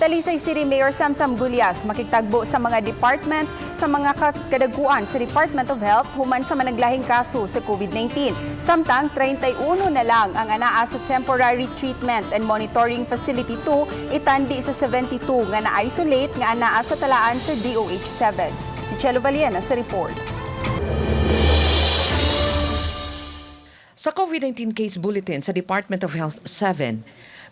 Talisay City Mayor Samsam Gullas makigtagbo sa mga department sa mga kadaguan sa Department of Health human sa managlahing kaso sa COVID-19. Samtang 31 na lang ang anaa sa Temporary Treatment and Monitoring Facility 2, itandi sa 72 nga na-isolate nga anaa sa talaan sa DOH 7. Si Chelo Valiena sa report. Sa COVID-19 case bulletin sa Department of Health 7,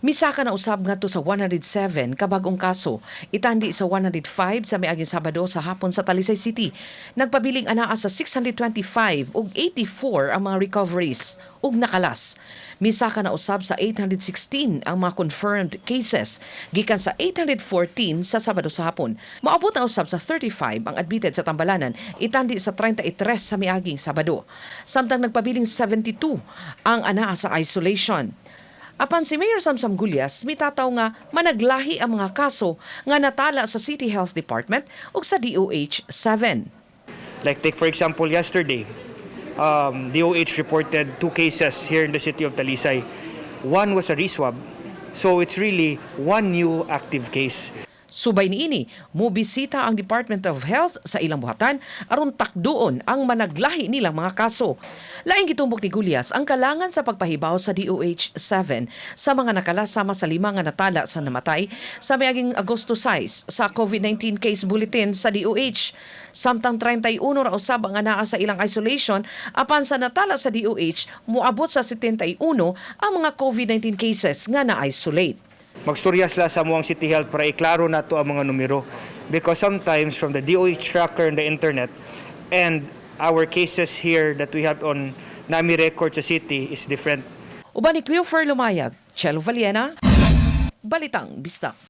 misaka na usab ngadto sa 107 ka bag-ong kaso, itandi sa 105 sa miaging Sabado sa hapon sa Talisay City. Nagpabiling anaa sa 625 ug 84 ang mga recoveries ug nakalas. Misaka na usab sa 816 ang mga confirmed cases gikan sa 814 sa Sabado sa hapon. Moabot na usab sa 35 ang admitted sa tambalanan, itandi sa 33 sa miaging Sabado. Samtang nagpabiling 72 ang anaa sa isolation. Apan si Mayor Samsam Gullas mitataw nga managlahi ang mga kaso nga natala sa City Health Department ug sa DOH 7. Like, take for example yesterday, DOH reported two cases here in the city of Talisay. One was a reswab, so it's really one new active case. Subay niini, mobisita ang Department of Health sa ilang buhatan aron takduon ang managlahi nilang mga kaso. Laing gitumbok ni Gullas ang kalangan sa pagpahibaw sa DOH 7 sa mga nakalas sama sa 5 nga natala sa namatay sa miaging Agosto 6 sa COVID-19 case bulletin sa DOH. Samtang 31 ra usab ang anaa sa ilang isolation, apan sa natala sa DOH, moabot sa 71 ang mga COVID-19 cases nga na-isolate. Magstorya sila sa among City Health para iklaro nato ang mga numero because sometimes from the DOH tracker and the internet and our cases here that we have on NAMI record sa city is different. Uban ni Cleofer Lumayag, Chelo Valiena, Balitang Bisdak.